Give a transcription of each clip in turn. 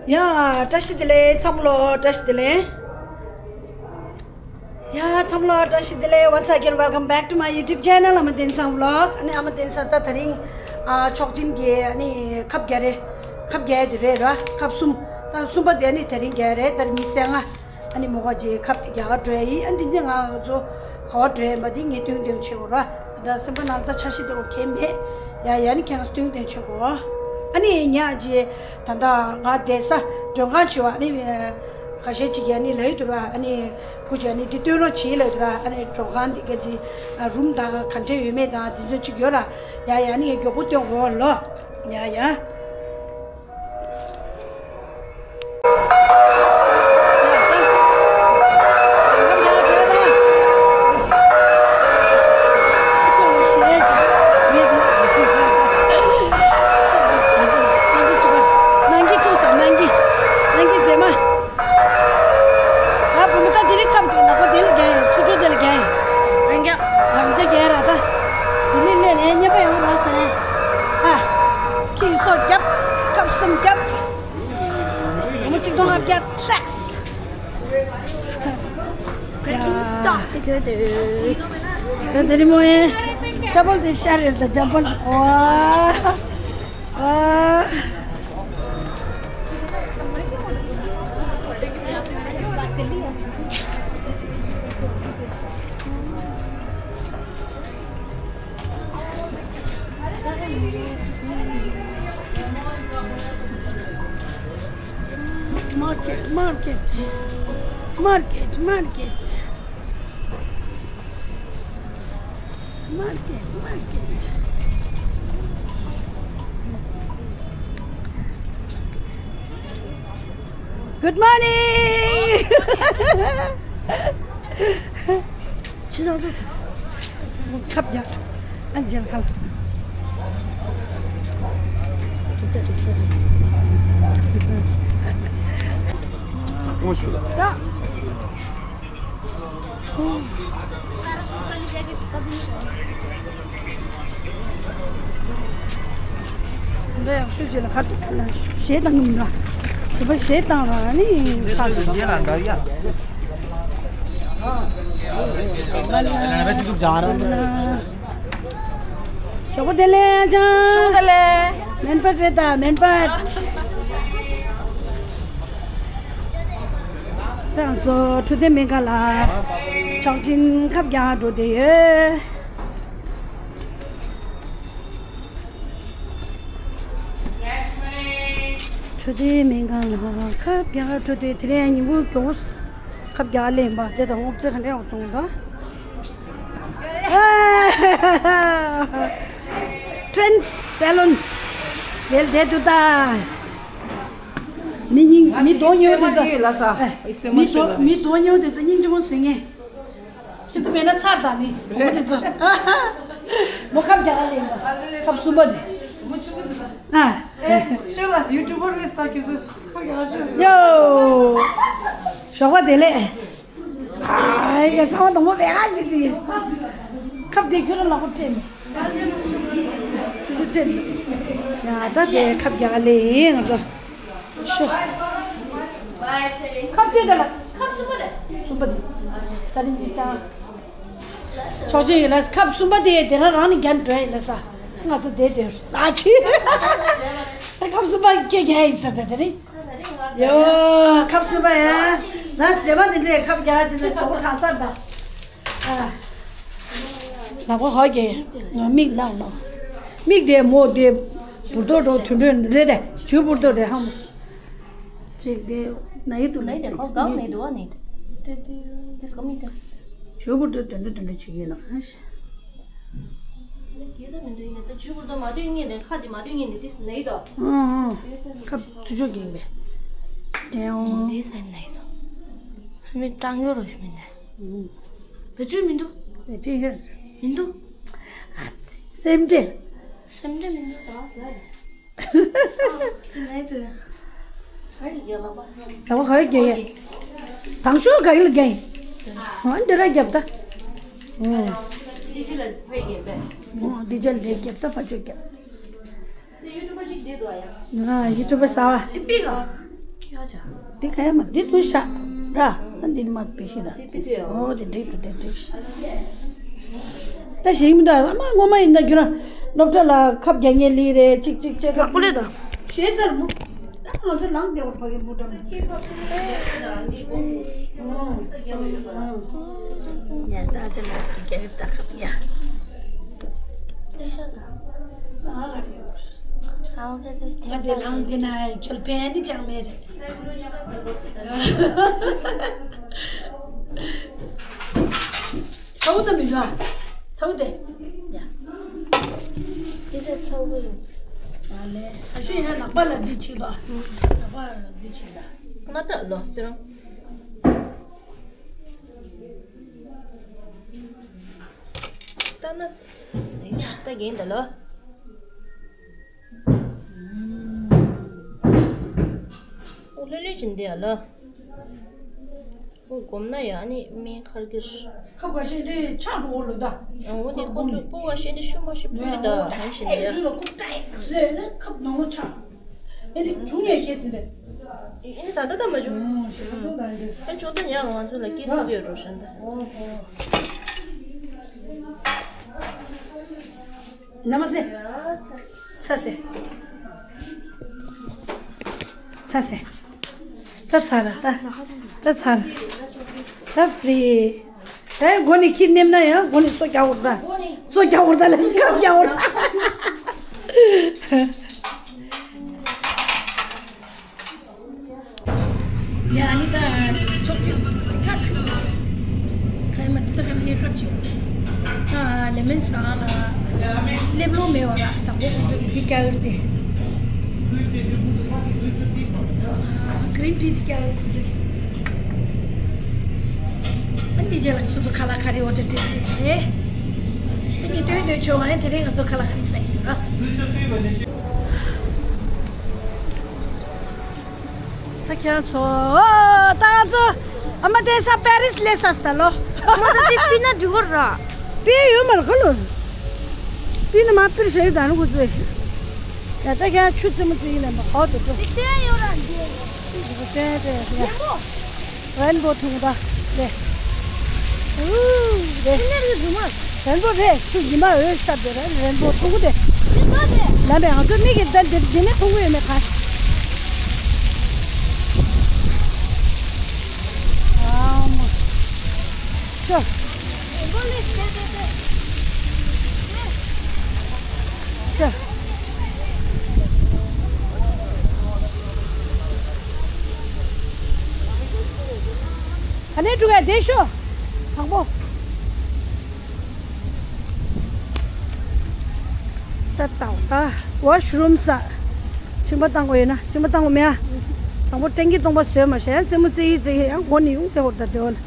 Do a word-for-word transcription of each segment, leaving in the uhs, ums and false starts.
ཡ། བཀྲ་ཤིས་བདེ་ལེགས་ཚང་མ་ལོ། བཀྲ་ཤིས་བདེ་ལེགས། ཡ། ཚང་མ་ལོ་བཀྲ་ཤིས་བདེ་ལེགས། Once again, welcome back to my YouTube channel, ཨ་མ་བསྟན་སྒང་vlog. ཨ་ནི་ཨ་མ་བསྟན་སྒང་ད་དེ་རིང་ཨ་ཆོག་མཆན་གྱི་ཨ་ནི་ཁབ་རྒྱག་རེད། ཁབ་རྒྱག་ཡ་དེ་རེད་ར། ཁབ་གསུམ། ད་གསུམ་པ་དེ་ཨ་ནི་དེ་རིང་རྒྱག་ཡ་རེད། ད་རིང་ཉི་ཤུ་རྩ་ལྔ། ཨ་ནི་མོ་ཁ་ཅིག་ཁབ་དེ་རྒྱག་ག་འགྲོ་ཡ་ཡིན། ཨ་འདི་ནས་ང་ཚོ་ག་པར་འགྲོ་ཡ་མ་དེ་ངས་སྟོན་སྟོན་བྱེད་དགོས་ར། ད་སེམས་པ་ནང་ལ་ད་འཆར་གཞི་དེ་འོ་གལ་མེད། ཡ་ཡ་ནི་ཁྱེད་རང་སྟོན་སྟོན་བྱེད་དགོས། ཨ་ནི་ཉག་ཅིག་ད་ལྟ་ང་བསྡད་ས་མགྲོན་ཁང་བྱེད་པ། ཨ་ནི་ཁ་ཤས་ཅིག་གིས་ཨ་ནི་ལབ་ཡོད་འདུག་ར། ཨ་ནི་སྐུ་མཁྱེན་ཨ་ནི་འདི་སྟོན་རོགས་བྱེད་ལབ་ཡོད་འདུག་ར། ཨ་ནི་མགྲོན་ཁང་འདི་ག་ཅིག་རུམ་དང་ག་འདྲས་ཡོད་མེད་དང་དེ་ཚོ་ཅིག་ཡོད་ར། ཡ་ཡ་ནི་མགྱོགས་པོ་སྟོན་དགོས་ལོ། ཡ་ཡ། ཡ་ད། ཁབ་རྒྱག་ག་འགྲོ་ཡ་ད། ཁྱི་ཐོག་ལ་ཞེད་ཅིག་ངས་མི། ཤི་འདུག་ང་ཚོ་ནང་གི་ཅི་བར། ནང་གི་ཐུག་ས། ནང་གི། ནང་གི་མཛེས་མ། ད་བུ་མོ་ད་དེ་རིང་ཁབ་འདུག་ལག་པ་དེ་ལ་རྒྱག་ཡ། ཚུར་འགྲོ་དེ་ལ་རྒྱག་ཡ། རང་རྒྱག་རང་རྒྱག་རྒྱག་ར་ད། དེ་ནས་སླེབས་ནས་རྔན་པ་ཡོང་ར་ཟེར་ནས། ཨ། ཁྱི་སོ་རྒྱབ། ཁབ་གསུམ་རྒྱབ། བུ་མོ་གཅིག་སྟོང་ལྔ་བརྒྱ་ཊེག་སི། Breaking stock. ད་དེ་རིང་མོ་ཨེ། ཅམ་པལ་དེ་ཤར་ཡོད་ད། ཅམ་པལ། ཝ། ཝ། Market, market, market, market, market, market. Good morning. ཁབ་རྒྱག་ཨ་ཇལ་ཁ་ལགས། ཨོ་ཤུ་ལ། ད། འདི་ཡག་ཤོས་ཅིག་ལ་ཁ་ཐུག་ལ་གཞས་བཏང་གི་མི་འདུག་བྱིས་པ་གཞས་བཏང་ར་ནི་ཁ་ཐུག་ལ་འདར་ཡ། ཞོགས་པ་བདེ་ལེགས་ཅང་། ཞོགས་པ་བདེ་ལེགས། སྨན་པ་རེད་ད། སྨན་པ། ཁྱེད་རང་ཚོ་འཕྲོད་བསྟེན་སྨན་ཁང་ལ་ཆོག་མཆན་ཁབ་རྒྱག་འགྲོ་བསྡད་ཡོད། འཕྲོད་བསྟེན་སྨན་ཁང་ལ་ཁབ་རྒྱག་འགྲོ་བསྡད། དེ་རིང་ཉིན་གུང་མགྱོགས་པོ་ཁབ་རྒྱག་སླེབས་པ་དེ་དང་སྔོ་ཚལ་ག་འདྲ་ཡོང་སོང་ད། Trends Salon ལ་བསྡད་འདུག་ད། མི་སྙིང་། མི་གདོང་ཉེ་བོ་དེ་ཚོ། མི་གདོང་མི་གདོང་ཉེ་བོ་དེ་ཚོ་སྙིང་རྗེ་མོ་བཟོས་ངེས། ཁྱེད་ཚོ་མེད་ན་ཚར་དང་ནི་བུ་མོ་དེ་ཚོ། མོ་ཁབ་རྒྱག་ག་ལེན་པ། ཁབ་གསུམ་པ་དེ། ཨ། ཤོ་ལ་ཡུ་ཊུབ་པར་ལས་ད་ཁྱེད་ཚོ་ཁབ་རྒྱག་ཤོ། ཡོ། ཞོགས་པ་བདེ་ལེགས། ཨ་ཡ། ཚང་མ་དང་པོ་བེ་ག་ཅི་དེ། ཁབ་དེ་ཁྱོད་རང་ལག་པ་སྤྲད་མི། ཁྱོད་ཚོ་སྤྲད་མི། ཡ་ད་དེ་ཁབ་རྒྱག་ག་ལེན་ང་ཚོ། ཤོ། ཁབ་སྤྲད་ད་ལ། ཁབ་གསུམ་པ་རེད། གསུམ་པ་དེ། ད་རིང་གི་ས། ཆོག་ཅིག་ཡོད་ལ། ཁབ་གསུམ་པ་དེ་དེ་རང་རང་ནས་རྒྱབ་འགྲོ་ཡིན་ལ་ས། ང་ཚོ་བསྡད་དེ་ལ་ཅི། ཁབ་གསུམ་པ་སྐད་རྒྱག་ཡིན་ཟེར་ད་དེ་རིང་། ཡོ། ཁབ་གསུམ་པ་ཡ། ན་ཟེར་བ་དེ་འདྲས་ཁབ་རྒྱག་ཅིག་ན་དོག་དྲག་ས་ད། ཨ། ལག་པ་ཧོ་གེ། ང་མིག་ལག་ལོ། མིག་དེ་མོ་དེ། འབུར་ཏོག་འགྲོ་དུད་འགྲོ་རེད་དེ། ཇུས་འབུར་ཏོག་རེད་ཧ་མོ། ཅིག་དེ་ན་ཡི་དུ་ལེ་དེ་ཁོ་གང་ནས་འདུག་ཨ་ནི། དེ་དེ་དེ་སྐམ་མི་དེ། ཇུས་འབུར་ཏོག་དུད་འགྲོ་དུད་འགྲོ་བྱེད་ཀྱི་ཡོད་ན། ལེ་དེ་ད་མི་འདུག་ཡིན་ན་ད་ཇུས་འབུར་ཏོག་མ་འདུག་ངེས་ནས་ཁ་དེ་མ་འདུག་ངེས་ནས་དེ་ན་ཡི་དོ། ཨང་ཨང་། ཁབ་ཚུ་ཆོག་གིན་པས། དེ་ཨང་། དེ་ས་ན་ཡི་དོ། མི་སྐྲང་ཡོད་རོ་ཞུ་མི་ནས། བེད་སྤྱོད་མི་འདུག་བེད་སྤྱོད་ཡོད། མི་འདུག་ཨ་ཙི། སེམས་ཁྲལ། སེམས་ཁྲལ་མི་འདུག་ད་ཟེར། དེ་ནས་དུ། ལག་པ་ག་རེ་རྒྱག་ཡ། དང་ཤོག་ག་གི་ལ་རྒྱག་ཡ། ཨ་འདི་ར་རྒྱབ་ད། ཨོ། འདི་ཅལ་འདི་རྒྱབ་ད་ཕ་ཆོས་རྒྱབ། ཡུ་ཊུབ་པ་ཅིག་བསྡད་འདུག་ཨ་ཡ། ང་ཡུ་ཊུབ་པ་ཟ་བ། དེ་པི་ག་ཁྱེད་ཀ་ཅག་འདི་ག་ཡ་མ་འདི་དུ་ཤ་ར། ཨ་འདི་ནི་མ་པེ་ཤི་ར། འདི་པི་ཏི་ཡོ། ཨོ་འདི་འགྲིག་འདུག་འདི་འགྲིག་ད་ཞིག་མི་འདུག་ཨ་མ་ངོ་མ་ཡིན་ད་ཁྱོད་རང་སློབ་གྲྭ་ལ་ཁབ་རྒྱག་མཁན་ལི་རེད། ཅིག་ཅིག་ཅིག་ལག་པ་ལས་ད། ཞེས་ཟེར་མོ། ད་ང་ཚོ་ལངས་བསྡད་པར་ཕ་གི་མོ་འགྲམ་ནས། ཡ་ད་ཅི་ལ་སྐྱིད་རྒྱག་གི་ད་ཁབ་ཡ། ལེ་ཤ་ད། ཨ་ལ་རེད། ཨ་ཨོ་ཁེ་དེ་ང་དེ་ལངས་དེ་ན་ཁྱོད་ཕན་ནི་ཅང་མེད་རེད། ཚ་བོ་ད་མི་འདུག་ཚ་བོ་དེ། ཡ། དེ་ཚོ་ཚ་བོ་རེད། ཨ་ལེ། ཨ་ཤི་ཡ་ལག་པ་ལ་འདི་ཆིག་ལ། ལག་པ་ལ་འདི་ཆིག་ལ། མ་ད་ལོ་དེ་རང་། ད་ན། ད་གིན་ད་ལོ། ཨོ་ལེ་ལེ་ཅིན་དེ་ཡ་ལ། ཨོ་སྒོམ་ན་ཡ་ནི་མེ་ཁར་གིར། ཁབ་ཁ་ཤས་དེ་ཆག་འགྲོ་གི་ལོ་ད། ཨོ་དེ་ཁོ་ཚོ་སྤོ་བ་ཤེས་དེ་ཤུ་མ་ཤི་པུ་རི་ད་ཧན་ཤིན་ཡ། ཨེ་ཟུ་ལ་ཁུག་ཏྲེ་ཟེར་ནས་ཁབ་ནང་ལོ་ཆག་ཨེ་དེ་བྱུང་ཡ་སྐྱེས་ཟིན་པས། ཨེ་ད་ད་ད་མ་བྱུང་། ཨོ་ཞེ་ལ་སོང་ད་ཨེ་དེ། ཨེ་བྱུང་ད་ཉག་ང་ཚོ་ལ་སྐྱེས་སུ་ཡོད་འགྲོ་ཤན་ད། ཨོ་ཧོ། ན་མ་སེ། ཚ་སེ། ཚ་སེ། ད་ཚ་ར་ད། ད་ཚ་ར། ད་ཧྥི་རི། ད་མགོ་ནས་ཁྱི་ནེམ་ན་ཡང་མགོ་ནས་སོ་རྒྱག་འོར་ད། སོ་རྒྱག་འོར་ད་ལ་སི་ཁབ་རྒྱག་འོར་ད། ཡ་ཨ་ནི་ད་ཕྱོགས་གཅིག་ཁ་ཐག་ཁ་ཡ་མ་འདི་ད་ཁ་མི་ཁ་ཆུ། ད་ལེ་མན་སང་ལ་སླེབས་ལོ་མེད་བ་ར་དང་པོ་ཁོང་ཚོ་གི་འདི་སྐྱ་ཡོར་ཏེ། གི་རིན་ཊི་འདི་སྐྱ་ཡོར་ཁོང་ཚོ་གི། ཨ་འདི་རྗེས་ལ་སོ་སོ་ཁ་ལག་ཁ་རི་འོ་ཏྲེ་ཏྲེ་ཏྲེ་ཏྲེ། ཨ་ནི་ཏོས་ཏོས་ཆོ་ང་ཡ་དེ་རིང་ང་ཚོ་ཁ་ལག་ཁ་རི་ས་ཡི་དུ་ར། ད་ཁྱེད་ཚོ། ད་ང་ཚོ་ཨ་མ་དེ་ས་པེ་རིས་ལས་ས་སྟ་ལོ། ཨ་མ་ད་དེ་པི་ན་འགྲིག་གོ་ར། པི་ཡོད་མ་ར་ཁ་ལོ། པི་ན་མ་པིར་ཤེས་ད་ནུ་གུ་ཚོས། ཡ་ད་ཁྱེད་ཆུ་ཙི་མོ་ཙི་ཡིན་ལ་མ་ཧོ་དུ་ཏུ། དེ་ཡོད་ར་འདི་ཡོད། དེ་དེ་ཡ། རེན་བོ་ཐུང་ད་རེད། ཨུ་རེད། ཁྱི་ནས་རེད་འདུག་མ། རེན་བོ་རེད། ཆུ་ཉི་མ་འོད་ཤར་དེ་རེད། རེན་བོ་ཐུང་གུ་དེ། ལམ་པའི་ང་ཚོ་མིག་གིས་ལྟ་འདི་འདི་ནས་མཐོང་གི་ཡོད་མེད་ག་ཨ་མ། ཤོ། ཤོ། ཨ་ནེ་ཀྲུ་ག་དེ་ཤོ། དང་པོ། ད་ལྟ་ད་ཝ་ཤི་རུམ་ས། མཆིན་པ་བཏང་དགོས་ཡོད་ན་མཆིན་པ་བཏང་དགོས་མེད་ཨ། དང་པོ་ཏྲེང་གི་སྟོང་པ་བཟོས་མ་ཤེས་ཡང་རྩེད་མོ་རྩེ་ཡི་རྩེ་ཡི་ཡང་མགོ་ནས་ཡོང་སྟེ་ཧོར་ད་དེ་འོ་ན།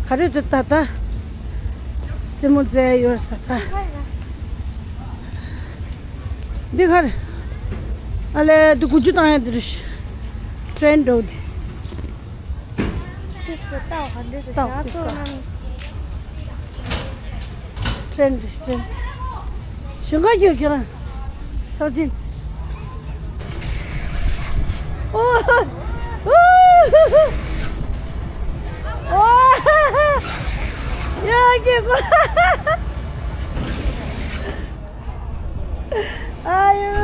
ག་རེ་དུ་ད་ད། རྩེད་མོ་རྩེ་ཡོད་ས་ད། འདི་གར། ཨ་ལེ་འདི་དགུ་བཅུ་བཏང་ཡ་འདི་རེད། ཏྲེན་འགྲོ་འདི། ཏོག་ཙམ་ལྟ་བ་ག་འདྲ་འདུག་ཞག་ཚོ་ནང་། ཏྲེན་འདི་ཏྲེན། ཞུན་ཁ་ཁྱོད་ཁྱོད་རང་། ཚོགས་ཆེན། ཨོ། ཨོ། ཨོ། ཡ་ཀྱེ་ཀོ། ཨ་ཡོ།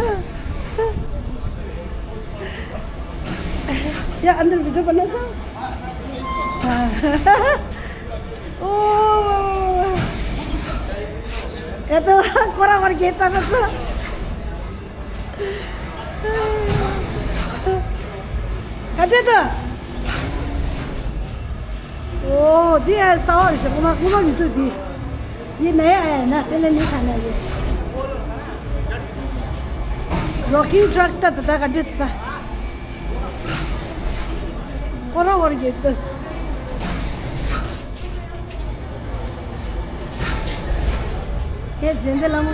ཡ་ཨ་འདིར་བི་ཌིའོ་བ་ན་སོང་། ཨོ། ཡ་ད་ཁོ་ར་བར་གྱེས་ད་ང་ཚོ། ག་འདྲ་ད། ཨོ། འདི་ཡང་ས་བར་ཞིག་ངོ་མ་ངོ་མ་མི་ཐུབ་འདི། འདི་ན་ཡ་ཨ་ཡ་ན་དེ་ན་ནི་ཁ་ན་ཡོད། རོ་ཀིང་ཊྲག་ད་ད་ད་ག་འདྲ་ད། ཁོ་ར་བར་གྱི་ད། ཧེ་ཛེན་དེ་ལ་མོ།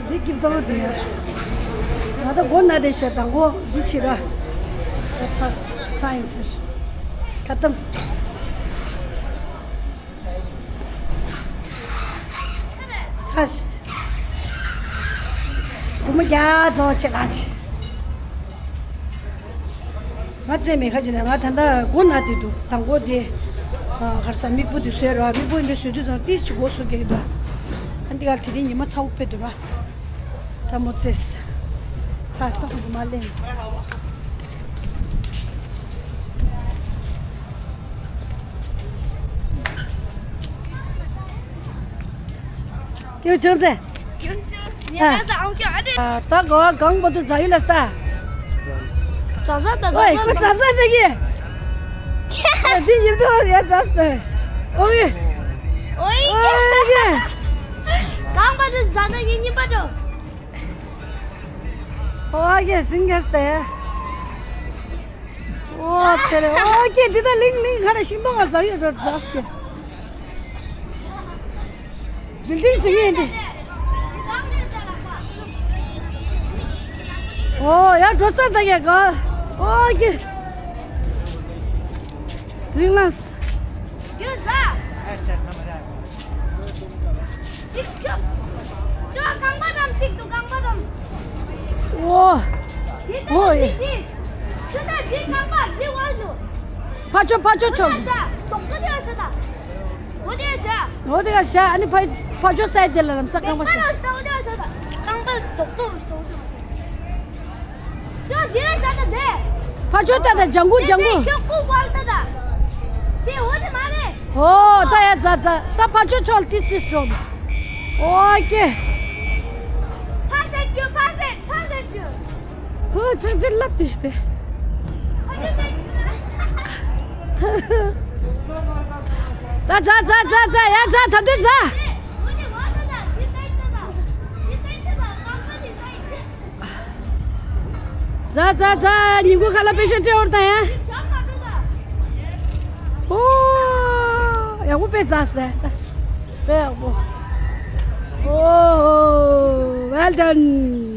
འདི་སྐྱིབས་ཏོ་དེ་ཡ། ང་ད་མགོ་ན་དེ་ཤ་དང་མགོ་འདི་ཕྱི་ར། ད་ཚ་ཚ་ཡིན་ཟེར། ཁ་གཏམ། སྒོར་མོ་བརྒྱ་རྫོགས་ཆེ་ལགས་ཆེ། ང་བཙལ་མེད་ཁ་ཅིག་ན་ང་ད་ལྟ་སྒོ་ན་བསྡད་འདུག་དང་པོ་དེ། ཨ། ག་རེ་ཟ། མིག་སྤུ་དེ་བཟོས་ར། མིག་སྤུ་འདི་བཟོས་དུས་ཙང་ཏིས་ཅིག་སྒོ་ཟུག་རྒྱག་གི་འདུག་ཨ་འདི་ག་དེ་རིང་ཉི་མ་ཚ་པོ་དཔེ་འདུག་ར། ད་མོ་ཙེས། ཚ་སྟོང་དུ་མ་ལེན། ཀྱུ་ཅུང་ཙེ། ཀྱུ་ཅུང་། ཉེ་ཨ། ལ་ས་ཨང་ཀྱུ་ཨ་ནི། ཨ། ད་གོ་གང་པོ་དུ་ཛ་ཡུ་ལ་སྟ། ཛ་ཛ་ད་ཨོའི་ཛ་ཀོ་ཛ་ཛ་ད་གི། ཨ། དེ་ཡིན་དུ་ཡ་ཛ་སྟ། ཨོའི། ཨོའི། ཨོའི་གི། གང་པོ་དུ་ཛ་ད་གི་གཉིས་པ་དུ། ཨོའི་གི་སིང་ག་སྟ། ཨོ་ཚེ་རེ། ཨོ་ཀེ་འདི་ད་ལིང་ལིང་ཁ་ར་ཤིང་ཏོག་ང་ཛ་ཡོད་ར་ཛ་སྟ། བིལ་ཌིང་སུ་ཡིན་འདི། ཨོ་ཡ་འགྲོ་ས་ད་ཡ་ག་ཨོ་ཀེ། ཟིང་ལ། ཡོད་ཟ། ཅིག་ཁྱོད། ཅོ་རྐང་པ་རམ་ཅིག་ཏུ་རྐང་པ་རམ། ཨོ། འདི་ལྟ་ཨོ་ཡ། འདི་འདི། ཅོ་ད་འདི་རྐང་པ་འདི་འོག་ཏུ། ཕ་ཆོ་ཕ་ཆོ་ཆོ། ཨོ་དེ་ཤ། ཨོ་དེ་ཤ་ད། ཨོ་དེ་ཤ། ཨོ་དེ་ཤ། ཨ་ནི་ཕ་ཕ་ཆོ་སའི་དེ་ལ་ལམ་ས་རྐང་པ་ཤ། ཨོ་དེ་ཤ་ད། རྐང་པ་རྡོག་རྡོག་རུ་ཤ་ད། ཨོ་དེ་ཤ། ཅོ་དེ་ལ་ཤ་ད་དེ། ཕ་ཆོ་ད་ད་ལྗང་གུ་ལྗང་གུ། དེ་ཁྱོད་ཀུ་བར་ད་ད། དེ་ཨོ་དེ་མ་རེད། ཨོ་ད་ཡ་ཛ་ཛ། ད་ཕ་ཆོ་ཆོ་ལ་ཏིས་ཏིས་ཅོ། ཨོ་ཀེ། ཕ་སེ་ཀྱུ་ཕ་སེ་ཕ་སེ་ཀྱུ། ཧོ་ཆང་ཆེན་ལབ་དེ་ཤི་སྟེ། ད་ཛ་ཛ་ཛ་ཛ་ཡ་ཛ་ད་དུ་ཛ། ཛ་ཛ་ཛ་ཉིན་གུང་ཁ་ལག་པེ་ཤ་སྤྲད་འོར་ད་ཡ། ཨོ་ཡག་པོ་དཔེ་ཛ་སྟེ། དཔེ་ཡག་པོ། ཨོ་well done།